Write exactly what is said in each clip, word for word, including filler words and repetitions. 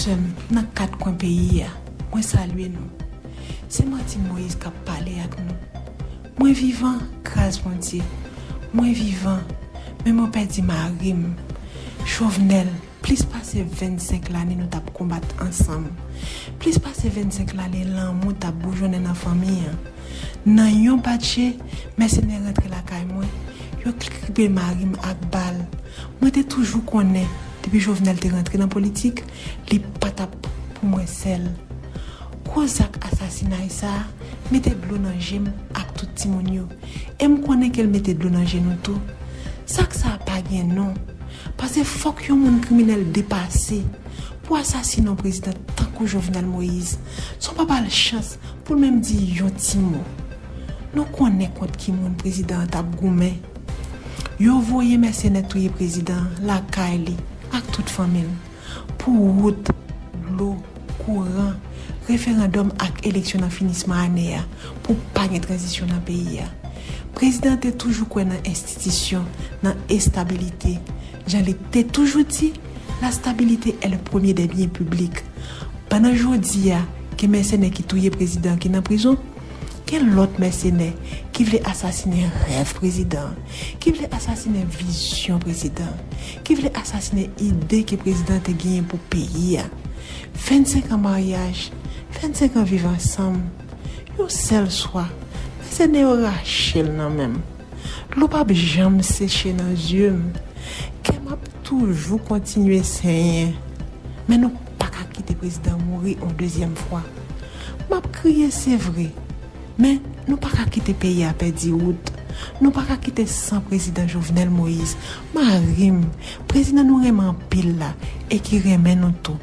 Sè m nan kat kwen peyi a, mwen salye nou. Se Martine Moïse k ap pale ak nou. Mwen vivan, gras Bondye. Mwen vivan, men mwen pèdi mari m. Jovenel, plis pase vennsenk lane nou t ap konbat ansanm. Plis pase vennsenk lane lanmou t ap boujonnen nan fanmi an. Nan yon batje, mèsenè rantre lakay mwen, yo kripe mari m ak bal. Mwen te toujou konnen, depi Jovenel te rantre nan politik, li pa t ap pou mwen sèl. Gwo zak asasinay sa a mete dlo nan je m ak tout timoun yo. E m konnen ke l mete dlo nan je nou tou. Zak sa a pa gen non. Paske fòk yon moun kriminèl depase pou asasinen yon prezidan tankou Jovenel Moïse, san w pa ba l chans pou l menm di yon ti mo. Nou konnen kont ki moun prezidan an t ap goumen. Yo voye mèsenè touye prezidan an lakay li ak tout fanmi l. Pou wout, dlo, kouran, referandòm ak eleksyon nan finisman ane a, pou pa gen tranzisyon nan peyi a. Prezidan an te toujou kwè nan enstitisyon, nan estabilite. Jan li te toujou di, la stabilité est le premier des biens publics. Pandan jodi a, gen mèsenè ki touye prezidan an ki nan prizon, gen lòt mèsenè ki vle asasinen rèv prezidan an, ki vle asasinen vizyon prezidan an, ki vle asasinen ide ke prezidan an te genyen pou peyi a. Vennsenk an maryaj, vennsenk an viv ansanm, yon sèl swa, mèsenè yo rache l nan men m. Dlo p ap janm seche nan zye m. Kè m ap toujou kontinye senyen. Men nou pa ka kite prezidan mouri yon dezyèm fwa. M ap kriye, se vre. Men nou pa ka kite peyi a pèdi wout. Nou pa ka kite san prezidan Jovenel Moïse, mari m, prezidan nou renmen anpil la e ki renmen nou tou,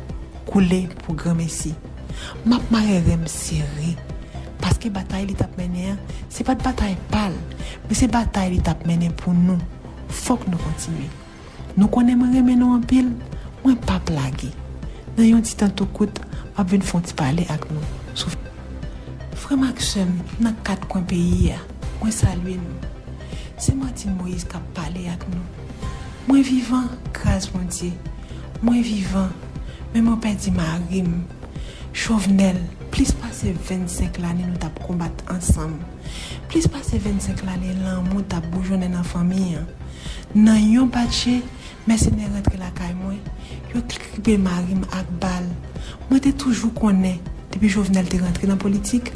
koule pou granmesi. M ap mare ren m sere. Paske batay li t ap mennen an, se pa t batay pa l, men se batay li t ap mennen pou nou. Fòk nou kontinye. Nou konnen mwen renmen nou anpil, mwen p ap lage. Nan yon ti tan tou kout, m ap vin fè yon ti pale ak nou sou. Frè m ak sè m nan kat kwen peyi a, mwen salye nou. Se Martine Moïse k ap pale ak nou. Mwen vivan, gras Bondye. Mwen vivan, men mwen pèdi mari m. Jovenel, plis pase vennsenk lane nou t ap konbat ansanm. Plis pase vennsenk lane lanmou t ap boujonnen nan fanmi an. Nan yon batje, mèsenè rantre lakay mwen, yo kripe mari m ak bal. Mwen te toujou konnen, depi Jovenel te rantre nan politik,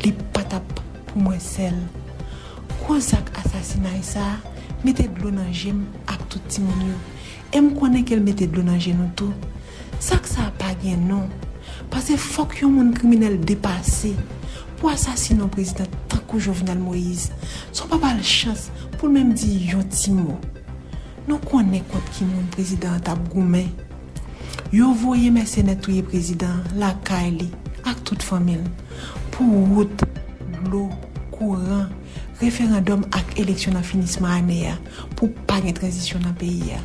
li pa t ap pou mwen sèl. Gwo zak asasinay sa a mete dlo nan je m ak tout timoun yo. E m konnen ke l mete dlo nan je nou tou. Zak sa a pa gen non. Paske fòk yon moun kriminèl depase pou asasinen yon prezidan tankou Jovenel Moïse, san w pa ba l chans pou l menm di yon ti mo. Nou konnen kont ki moun prezidan an t ap goumen. Yo voye mèsenè touye prezidan an lakay li ak tout fanmi l. Pou wout, dlo, kouran, referandòm ak eleksyon nan finisman ane a pou pa gen tranzisyon nan peyi a.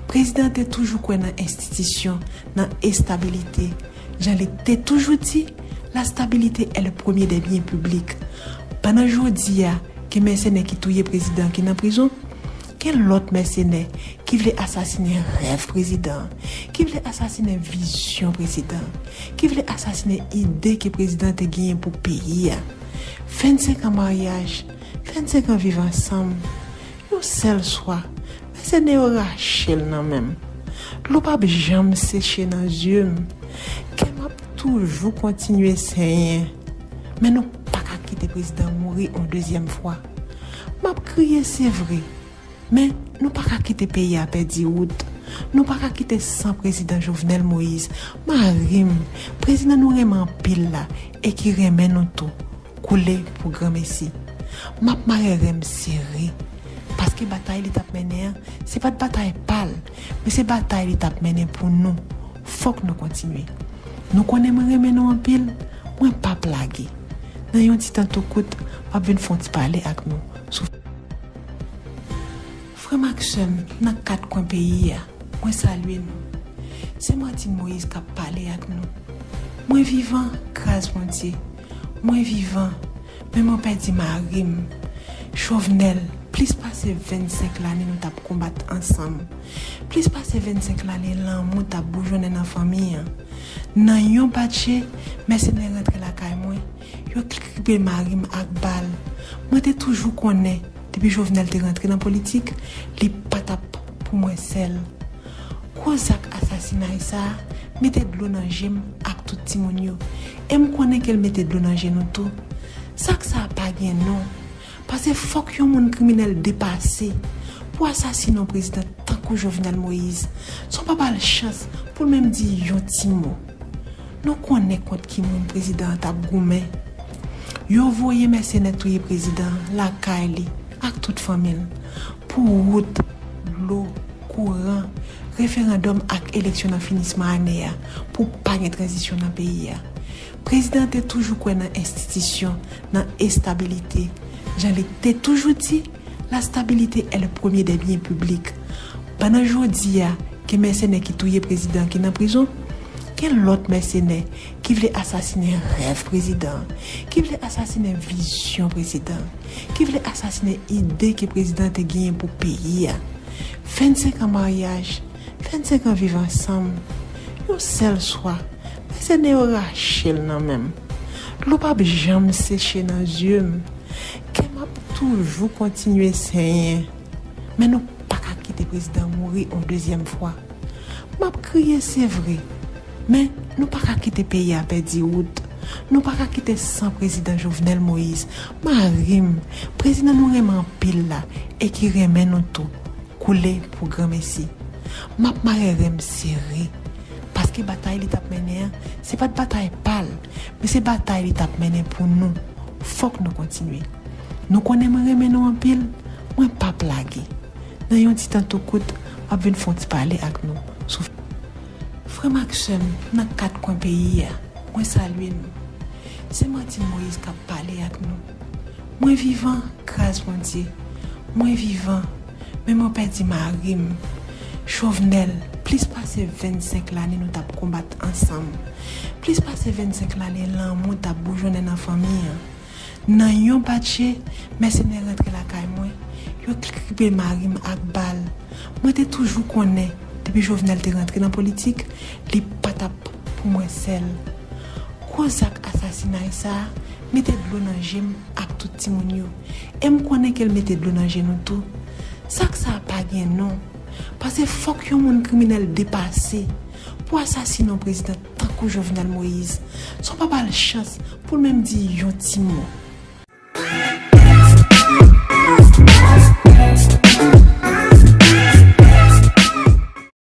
Prezidan an te toujou kwè nan enstitisyon, nan estabilite. Jan li te toujou di, la stabilité est le premier des biens publics. Pandan jodi a, gen mèsenè ki touye prezidan an ki nan prizon, gen lòt mèsenè ki vle asasinen rèv prezidan an, ki vle asasinen vizyon prezidan an, ki vle asasinen ide ke prezidan an te genyen pou peyi a. Vennsenk an maryaj, vennsenk an viv ansanm, yon sèl swa, mèsenè yo rache l nan men m. Dlo p ap janm seche nan zye m. Kè m ap toujou kontinye senyen. Men nou pa ka kite prezidan mouri yon dezyèm fwa. M ap kriye, se vre. Men nou pa ka kite peyi a pèdi wout. Nou pa ka kite san prezidan Jovenel Moïse, mari m, prezidan nou renmen anpil la e ki renmen nou tou, koule pou granmesi. M ap mare ren m sere. Paske batay li t ap mennen an, se pa t batay pa l, men se batay li t ap mennen pou nou. Fòk nou kontinye. Nou konnen mwen renmen nou anpil, mwen p ap lage. Nan yon ti tan tou kout, m ap vin fè yon ti pale ak nou sou. Frè m ak sè m nan kat kwen peyi a, mwen salye nou. Se Martine Moïse k ap pale ak nou. Mwen vivan, gras Bondye. Mwen vivan, men mwen pèdi mari m. Jovenel, plis pase vennsenk lane nou t ap konbat ansanm. Plis pase vennsenk lane lanmou t ap boujonnen nan fanmi an. Nan yon batje, mèsenè rantre lakay mwen. Yo kripe mari m ak bal. Mwen te toujou konnen, depi Jovenel te rantre nan politik, li pa t ap pou mwen sèl. Gwo zak asasinay sa a mete dlo nan je m ak tout timoun yo. E m konnen ke l mete dlo nan je nou tou. Zak sa a pa gen non. Paske fòk yon moun kriminèl depase pou asasinen yon prezidan tankou Jovenel Moïse, san w pa ba l chans pou l menm di yon ti mo. Nou konnen kont ki moun prezidan an t ap goumen. Yo voye mèsenè touye prezidan an lakay li ak tout fanmi l pou wout, dlo, kouran, referandòm ak eleksyon nan finisman ane a pou pa gen tranzisyon nan peyi a. Prezidan an te toujou kwè nan enstitisyon, nan estabilite. Jan li te toujou di, la stabilité est le premier des biens publics. Pandan jodi a, gen mèsenè ki touye prezidan ki nan prizon, gen lòt mèsenè ki vle asasinen rèv prezidan, ki vle asasinen vizyon prezidan, ki vle asasinen ide ke prezidan te genyen pou peyi a. Vennsenk an maryaj, vennsenk an viv ansanm. Yon sèl swa, mèsenè yo rache l nan men m. Dlo p ap janm seche nan zye m. Kè m ap toujou kontinye senyen. Men nou pa ka kite prezidan mouri yon dezyèm fwa. M ap kriye, se vre. Men nou pa ka kite peyi a pèdi wout. Nou pa ka kite san prezidan Jovenel Moïse, mari m, prezidan nou renmen anpil la e ki renmen nou tou, koule pou granmesi. M ap mare ren m sere, paske batay li t ap mennen an, se pa t batay pa l, men se batay li t ap mennen pou nou. Fòk nou kontinye. Nou konnen mwen renmen nou anpil, mwen p ap lage. Nan yon ti tan tou kout, m ap vin fè yon ti pale ak nou sou. Frè m ak sè m nan kat kwen peyi a, mwen salye nou. Se Martine Moïse k ap pale ak nou. Mwen vivan, gras Bondye. Mwen vivan, men mwen pèdi mari m. Jovenel, plis pase vennsenk lane nou t ap konbat ansanm. Plis pase vennsenk lane lanmou t ap boujonnen nan fanmi an. Nan yon batje, mèsenè rantre lakay mwen. Yo kripe mari m ak bal. Mwen te toujou konnen, depi Jovenel te rantre nan politik, li pa t ap pou mwen sèl. Gwo zak asasinay sa a mete dlo nan je m ak tout timoun yo. E m konnen ke l mete dlo nan je nou tou. Zak sa a pa gen non. Paske fòk yon moun kriminèl depase pou asasinen yon prezidan tankou Jovenel Moïse, san w pa ba l chans pou l menm di yon ti mo.